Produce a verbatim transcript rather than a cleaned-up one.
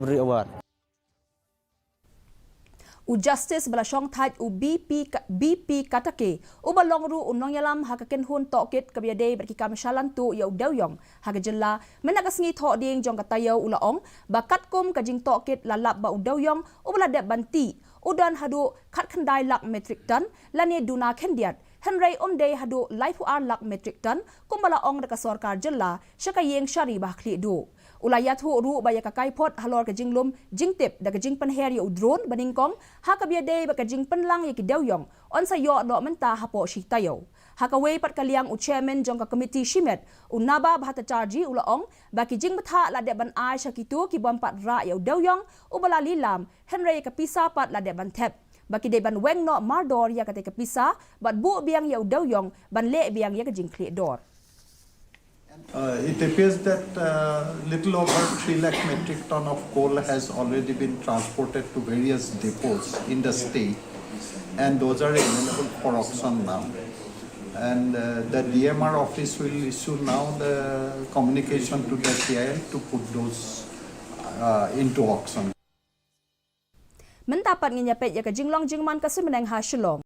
Bri Award. U Justice ba la shong thait u B P Ka- B P Katake, uba long ruh u nongïalam ha ka kynhun tohkit kaba ïadei bad ki kam shalan tuh ïa u dewïong ha ka jylla, mynta ka sngi Thohdieng jong ka taïew u la ong ba katkum ka jingtohkit la lap ba u dewïong uba la dep ban tih u don haduh khatkhyndai lak metric ton lane duna khyndiat, hynrei um dei haduh laiphew ar lak metric ton kumba la ong da ka sorkar jylla sha ka ïing shari ba ha khlieh duh. U la ïathuh ruh ba ïa ka kaiphod halor ka jinglum jingtip da ka jingpynher ïa u drone ba nyngkong ha kaba ïadei bad ka jingpynlang ïa ki dewïong yn sa ïoh noh mynta hapoh shi taïew. Ha kawei pat ka liang, u chairman jong ka komiti shimet, u Naba Bhattacharjee, u la ong ba ki jingbthah la dep ban ai sha kito ki bym pat rah ïa u dewïong uba la lilam, hynrei ka pisa pat la dep ban thep ba ki dei ban weng noh mardor ïa katei ka pisa bad buh biang ïa u dewïong ban leh biang ïa ka jingkhlieh dor. Uh, it appears that uh, little over three lakh metric ton of coal has already been transported to various depots in the state, and those are available for auction now. And uh, the D M R office will issue now the communication to the C I L to put those uh, into auction. Mynta pat ngin ïa peit ïa ka jinglong jingman ka suiñbneng ha Shillong.